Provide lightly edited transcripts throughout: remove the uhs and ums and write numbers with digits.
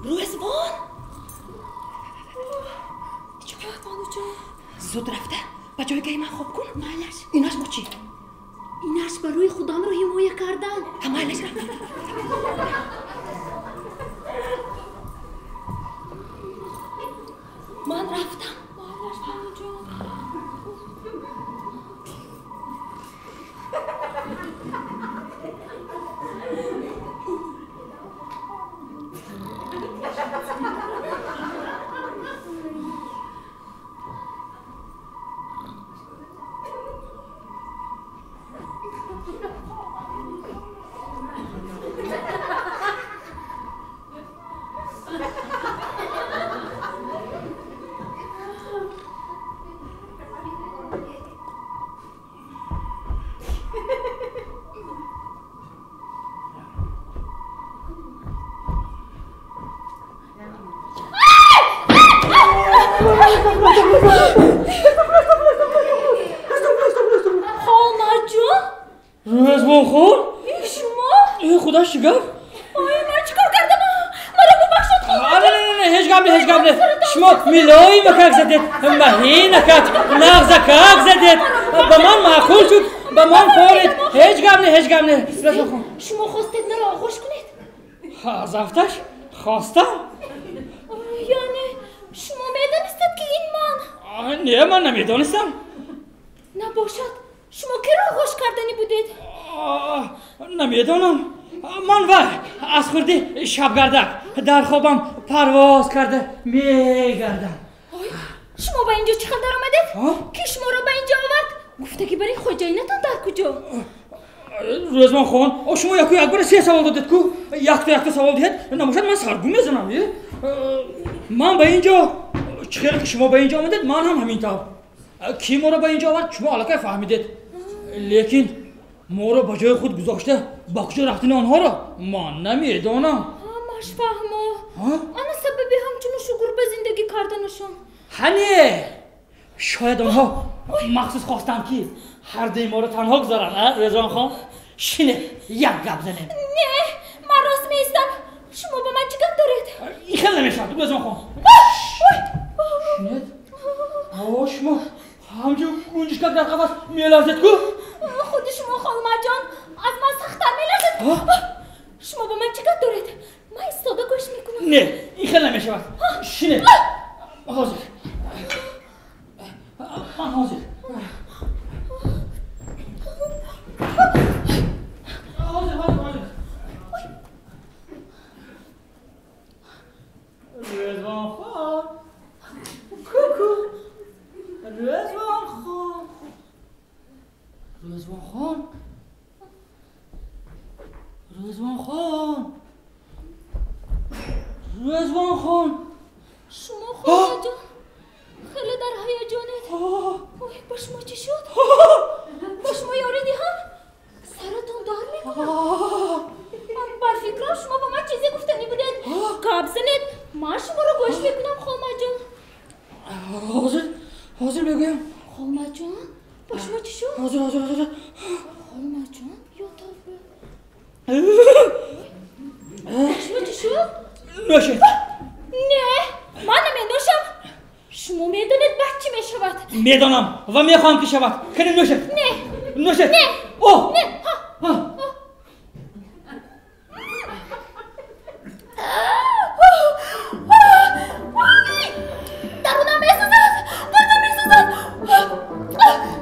Рӯзвон, зуд рафта ба ҷойгаи ман хоб кун. Майлаш. Инаш бо чӣ? Инаш барои худамро ҳимоя кардан. Майлаш, рафта. Ман рафтам. Майлаш, бонуҷон. Холмарҷон? Рӯзвонхон? Шумо? Худо чӣ гап? Ой, ман чӣ кор кардам? Маро бубахшед, холмарҷон. Не, не, не, ҳеҷ гап не, ҳеҷ гап не. Шумо милоимакак задед, маҳинакак, нағзакак задед. Ба ман маъқул шуд, ба ман форид. Ҳеҷ гап не, ҳеҷ гап не. Рӯзвонхон. Шумо хостед маро оғӯш кунед? Аз афташ хостам. Яъне шумо медонистед, ки ин ман? Не, ман намедонистам. Набошад, шумо киро оғӯш карданӣ будед? Намедонам. Ман вай аз хурди шабгардак дар хобам парвоз карда мегардам. Шумо ба инҷо чӣ хел даромадед? Ки шуморо ба инҷо овард? Гуфтагӣ барои хоҷаинатон дар куҷо? Рӯзвонхон, шумо яку якбора се савол додед ку? Якто якто савол диҳед, набошад ман саргум мезанам. Ман ба инҷо чӣ хеле ки шумо ба инҷо омадед, ман ҳам ҳамин тавр. Ки моро ба инҷо овард, шумо аллакай фаҳмидед. Лекин моро ба ҷои худ гузошта ба куҷо рафтани онҳоро ман намедонам. Ҳамаш фаҳмо. Ана сабаби ҳамчуну шугур ба зиндагӣ карданашон. Ҳане, шояд онҳо махсус хостанд, ки ҳардуи моро танҳо гузоранд. Рӯзвонхон, шине як гап занем. Не, ман рост меистам. Шумо ба ман чӣ гап доред? Ин хел намешавад, Рӯзвонхон. Шинед. О, шумо ҳамчун гунҷишкак дар қафас меларзед ку? Худи шумо, холмаҷон, аз ман сахттар меларзед. Шумо ба ман чӣ гап доред? Ман истода гӯш мекунам. Не, ин хел намешавад. Шинед. Ҳозир. Ман ҳозир. Ҳозир, ҳозир, ҳозир. Рӯзвонхон. Ку-ку. Рӯзвонхон. Рӯзвонхон. Рӯзвонхон. Рӯзвонхон. Шумо, холаҷон, хеле дар ҳаяҷонед. Ой, ба шумо чӣ шуд? Ба шумо ёрӣ диҳам? Саратон дард мекунад? Ба фикрам, шумо ба ман чизе гуфтанӣ будед. Гап занед, ман шуморо гӯш мекунам, холмаҷон. Ҳозир, ҳозир мегӯям. Холмаҷон, ба шумо чӣ шуд? Ҳозир, ҳозир, ҳозир. Холмаҷон, ё тавба. Ба шумо чӣ шуд? Нӯшед. Не, ман наменӯшам. Шумо медонед, бад чӣ мешавад? Медонам ва мехоҳам, ки шавад. Кани, нӯшед. Не, Нӯшед. Не. О! Не. Дарунам месӯзад. Дарунам месӯзад.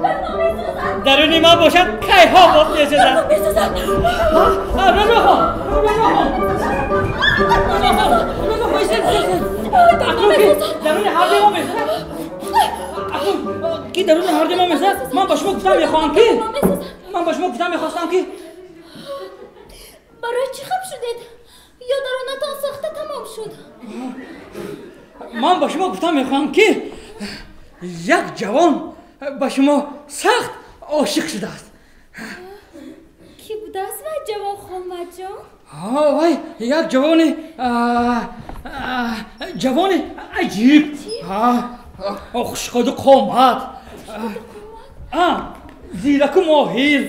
Дарунам месӯзад. Даруни ман бошад кайҳо боз месӯзад. Дарунам месӯзад. Розима хон! Розима хон! Розима хон, истед, истед. Акнун ки даруни ҳар дуи мо месӯзад. Акнун ки даруни ҳар дуи мо месӯзад, ман ба шумо гуфтам мехоҳам ки ман ба шумо гуфтам мехостам ки Барои чӣ хаб шудед? Ё дарунатон сохта тамом шуд? Ман ба шумо гуфтам мехоҳам ки як ҷавон ба шумо сахт ошиқ шудааст. Кӣ будааст вай ҷавон, Холмаҷон? Вай як ҷавони ҷавони аҷиб, хушқаду қомат, зираку моҳир,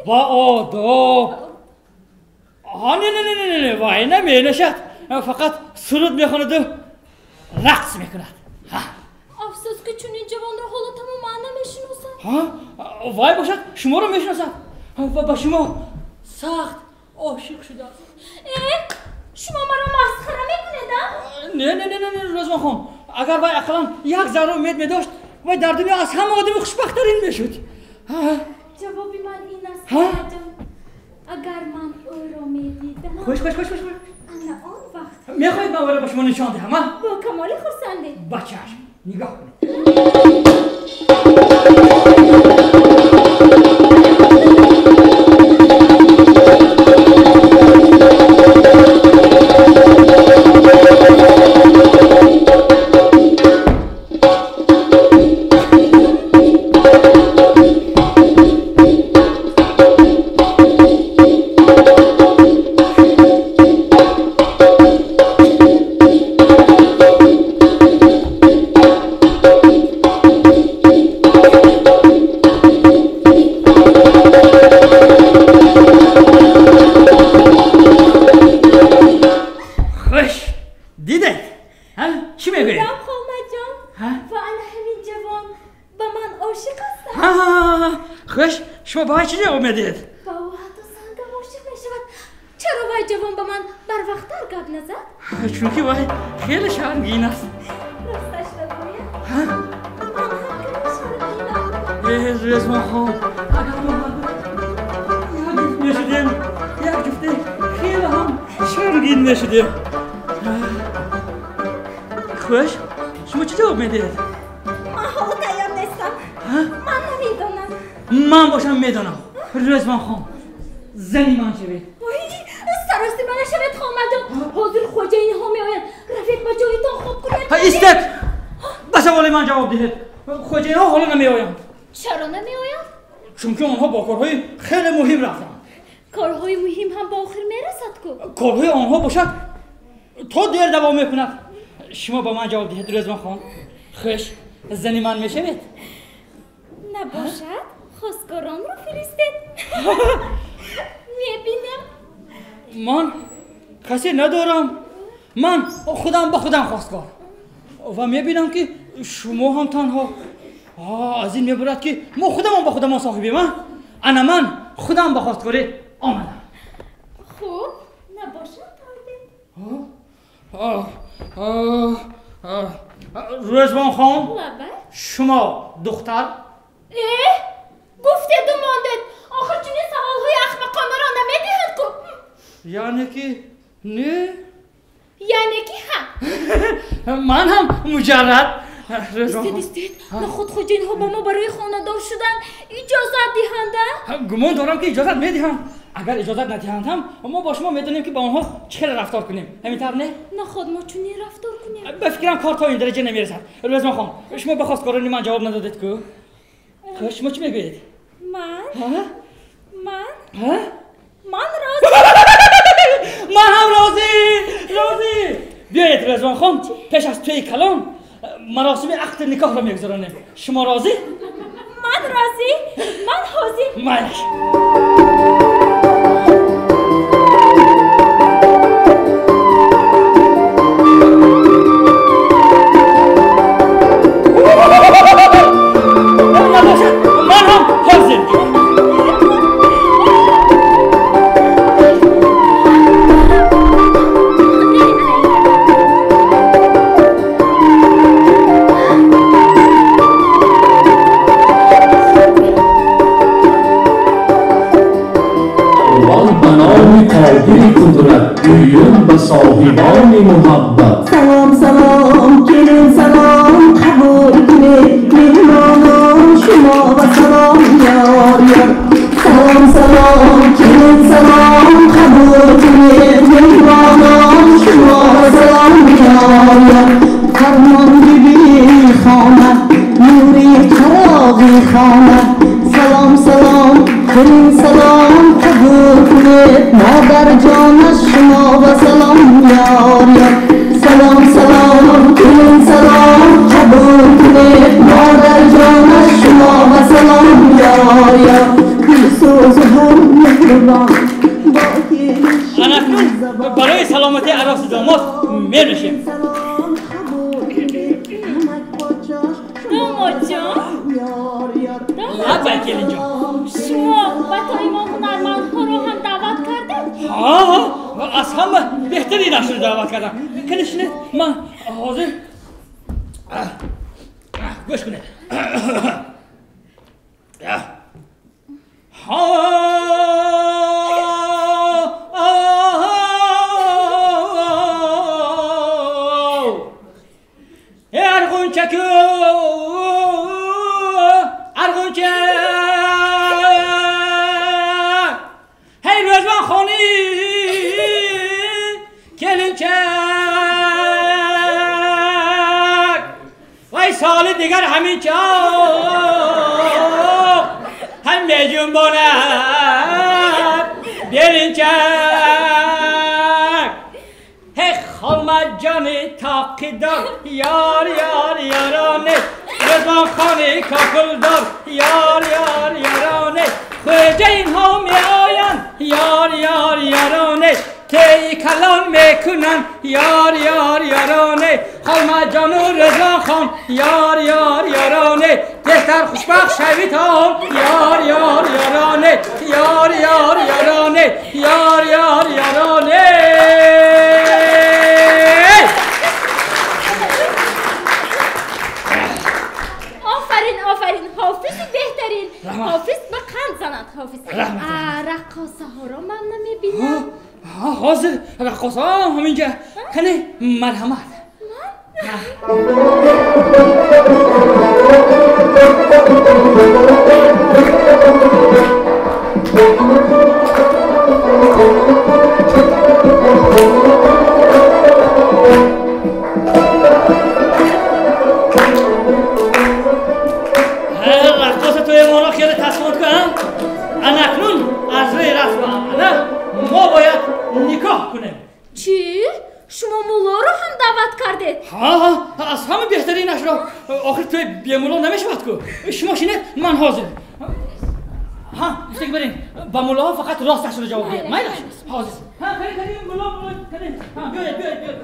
баодоб. Не, не, не, не, не, вай наменашад, фақат суруд мехонаду рақс мекунад. Афсӯс ки чунин ҷавонро ҳоло тамоман намешиносам. Вай бошад шуморо мешиносад ва ба шумо сахт ошиқ шудааст. Э, шумо маро масхара мекунед, а? Не, не, не, не, Розима хон, агар вай ақаллан як зарра умед медошт, вай дар дунё аз ҳама одами хушбахттарин мешуд. Ҷавоби ман ин аст, Холмаҷон, агар ман ӯро медидам. Хуш, хуш, хуш, хуш. Ана он вақт. Мехоҳед ман вайро ба шумо нишон диҳам, а? Бо камоли хурсандӣ. Ба чашм нигоҳ кунед. Шумо ба вай чӣ ҷавоб медиҳед? Ба ӯ ҳатто сангам ошиқ мешавад. Чаро вай ҷавон ба ман барвақттар гап назад? Чунки вай хеле шармгин аст. Росташро гӯям, ман ҳам каме шармгинам. Э, Резвон хон, агар мо як ҷуфт мешудем, як ҷуфте хеле ҳам шармгин мешудем. Хуш, шумо чӣ ҷавоб медиҳед? Ман ҳоло тайёр нестам. Ман намедонам. Ман бошам медонам. Резвон хон, зани ман шавед. Сарости ман нашавед, Холмаҷон. Ҳозир хоҷаинҳо меоянд. Равед ба ҷоятон хоб кунед. Истед! Ба саволи ман ҷавоб диҳед. Хоҷаинҳо ҳоло намеоянд. Чаро намеоянд? Чунки онҳо бо корҳои хеле муҳим рафтанд. Корҳои муҳим ҳам ба охир мерасад ку? Корҳои онҳо бошад то дер давом мекунад. Шумо ба ман ҷавоб диҳед, Резвон хон. Хуш, зани ман мешавед? Набошад, хостгоронро фиристед. Мебинем. Ман касе надорам. Ман худам ба худам хостгор. Ва мебинам ки шумо ҳам танҳо. Аз ин мебурад ки мо худамон ба худамон соҳибем, а? Ана ман худам ба хостгорӣ омадам. Хуб, набошад, тавдед. Резвон хон, шумо духтар? Э, гуфтеду мондед. Охир чунин саволҳои ахмақонаро намедиҳанд ку? Яъне ки не? Яъне ки ҳа. Ман ҳам муҷаррад. Истед, истед, нахуд хоҷаинҳо ба мо барои хонадор шудан иҷозат диҳанд, а? Гумон дорам ки иҷозат медиҳанд. Агар иҷозат надиҳанд ҳам, мо бо шумо медонем ки ба онҳо чӣ хел рафтор кунем. Ҳамин тавр не? Нахуд мо чунин рафтор кунем. Ба фикрам кор то ин дараҷа намерасад. Резвон хон, шумо ба хостгорони ман ҷавоб надодед ку? Шумо чӣ мегӯед? Ман? Ман? Ман розӣ. Ман ҳам розӣ, розӣ. Биёед Резвон хон, пеш аз тӯи калон маросими ақди никоҳро мегузаронем. Шумо розӣ? Ман розӣ, ман ҳозир. Майлаш. Набошад, ман ҳам ҳозир. Қодири қудрат гӯён ба соҳибони муҳаббат. Салом салом келин салом қабул кунед меҳмонон шумо ва салом ёр ёр. Салом салом келин салом қабул кунед меҳмонон шумо ва салом ёр ёр. Фармон биби хона нури чароғи хона. Салом салом келин салом қабул кунед модар ҷон аз шумо ва салом ёр ёр. Салом салом келин салом қабул кунед модар ҷон аз шумо ва салом ёр ёр. Дилсӯзу ҳам меҳрубон бо Анакнун барои саломатии ароси домод менӯшем. Домодҷон, Лаббай келинҷон. Шумо ба тои мо ҳунармандҳоро ҳам даъват кардед? Ҳа, аз ҳама беҳтаринашро даъват кардам. Кани шинед, ман ҳозир гӯш кунед. Арғунчаку арғунча ҳей Рӯзвон хони келинчак вай соли дигар ҳамин чоқ ҳам меҷунбонад белинчак. Ҳей холмаҷони тоқидор ёр ёр ёроне Рӯзвон хони кокулдор ёр ёр ёроне хоҷаинҳо меоянд ёр ёр ёроне тей калон мекунанд ёр ёр ёроне холмаҷону Рӯзвон хон ёр ёр ёроне беҳтар хушбахт шавитон ёр ёр ёроне ёр ёр ёроне ёр ёр ёроне. Офарин, офарин, ҳофизи беҳтарин. Ҳофиз ба қанд занад ҳофиз. Раққосаҳоро ман намебинам. Ҳозир раққосаҳо ҳаминҷа. Кани марҳамат. Раққоса тои моро хеле тасмот кунам. Анакнун аз рӯи расму анъана мо бояд никоҳ кунем. Чӣ? Шумо муллоро ҳам даъват кардед? Ҳа, аз ҳама беҳтаринашро. Охир тои бемулло намешавад ку. Шумо шинед, ман ҳозир. Ҳа, гуфтаги барин, ба муллоҳо фақат росташро ҷавоб диҳед. Майлаш? Ҳозир. Ҳа, кани, кани, мулло, мулло, кани. Ҳа, биёед, биёед, биёед.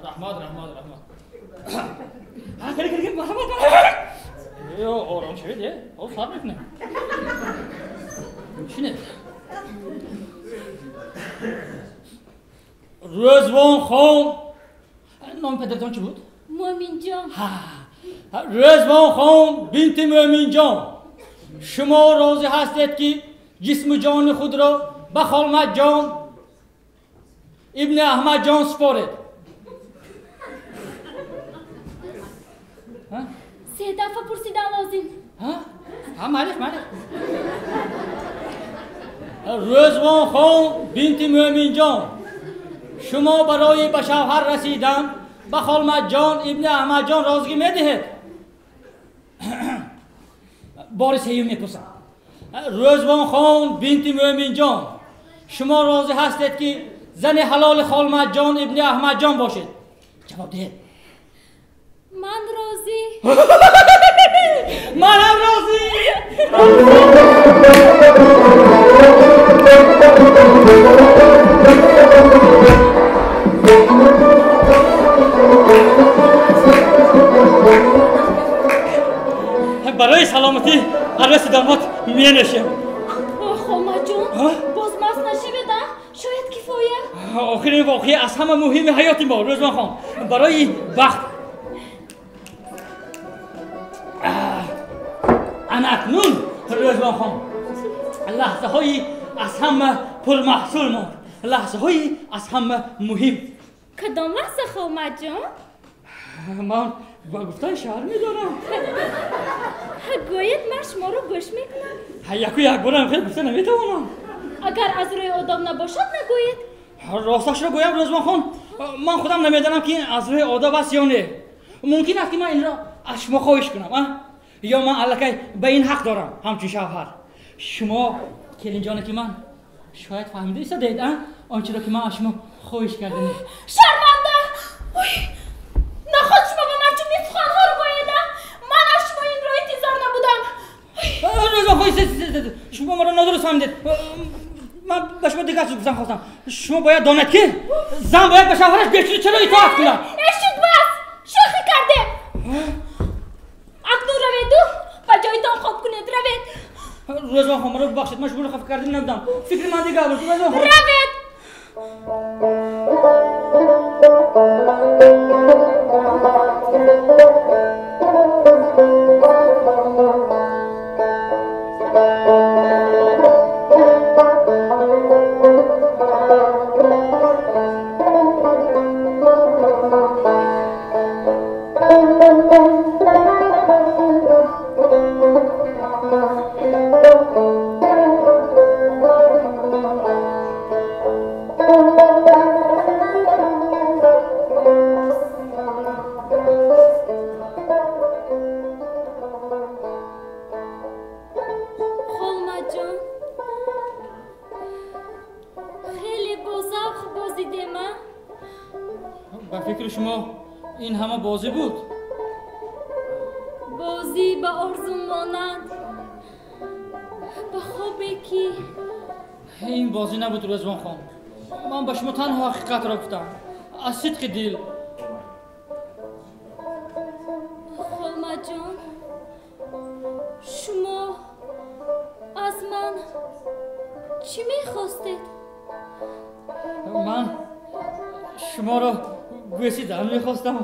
Раҳмат, раҳмат, раҳмат. Ҳа, кани, кани, марҳамат, марҳамат. Ё, ором шавед, е? Ҳозир сар мекунем. Шинед. Рӯзвон хон номи падаратон чӣ буд? Мӯминҷон. Рӯзвон хон бинти Мӯминҷон, шумо розӣ ҳастед ки ҷисму ҷони худро ба Холмаҷон ибни Аҳмадҷон супоред? Се дафъа пурсидан лозим. Ҳа, майлиш, майлиш. Рӯзвон хон бинти Мӯминҷон, шумо барои ба шавҳар расидан ба Холмаҷон ибни Аҳмадҷон розигӣ медиҳед? Бори сеюм мепурсам. Рӯзвон хон бинти Мӯминҷон, шумо розӣ ҳастед ки зани ҳалоли Холмаҷон ибни Аҳмадҷон бошед? Ҷавоб диҳед. Ман розӣ. Манам розӣ. Барои саломатӣ арӯси домод менӯшем. Холмаҷон, боз маст нашавед, а? Шояд кифоя. Охирин воқеа аз ҳама муҳими ҳаёти мо, Рӯзвон хон, барои бахт. Ана акнун Рӯзвон хон, лаҳзаҳои аз ҳама пурмаҳсул монд. Лаҳзаҳои аз ҳама муҳим. Кадом лаҳза, Холмаҷон? Ман ба гуфтан шарм медорам. Гӯед, ман шуморо гӯш мекунам. Яку якборам хел гуфта наметавонам. Агар аз рӯи одоб набошад, нагӯед. Росташро гӯям, Рӯзвонхон, ман худам намедонам, ки ин аз рӯи одоб аст ё не. Мумкин аст, ки ман инро аз шумо хоҳиш кунам, а? Ё ман аллакай ба ин ҳақ дорам, ҳамчун шавҳар. Шумо келинҷоне, ки ман шояд фаҳмида истодаед, а? Он чиро ки ман аз шумо хоҳиш кардам. Шарманда! Наход шумо ба ман чунин суханҳоро гӯед, а? Ман аз шумо инро интизор набудам. Рӯзвонхон, шумо маро нодуруст фаҳмидед. Ман ба шумо дигар чиз гуфтан хостам. Шумо бояд донед, ки зан бояд ба шавҳараш бечуну чаро итоат кунад. Эшид, бас! Шӯхӣ кардем. Акнун раведу ба ҷойтон хоб кунед, равед. Рӯзвонхон, маро бубахшед, ман шуморо хафа кардем набудам. Фикри ман дигар буд. Рӯзвонхон. Равед! Холмаҷон, хеле бозавқ бозидем, а? Ба фикри шумо ин ҳама бозӣ буд? Бозӣ ба орзу монанд, ба хобе ки ин бозӣ набуд, Рӯзвонхон. Ман ба шумо танҳо ҳақиқатро гуфтам, аз сидқи дил. Холмаҷон, шумо аз ман чӣ мехостед? Ман шуморо бӯсидан мехостам.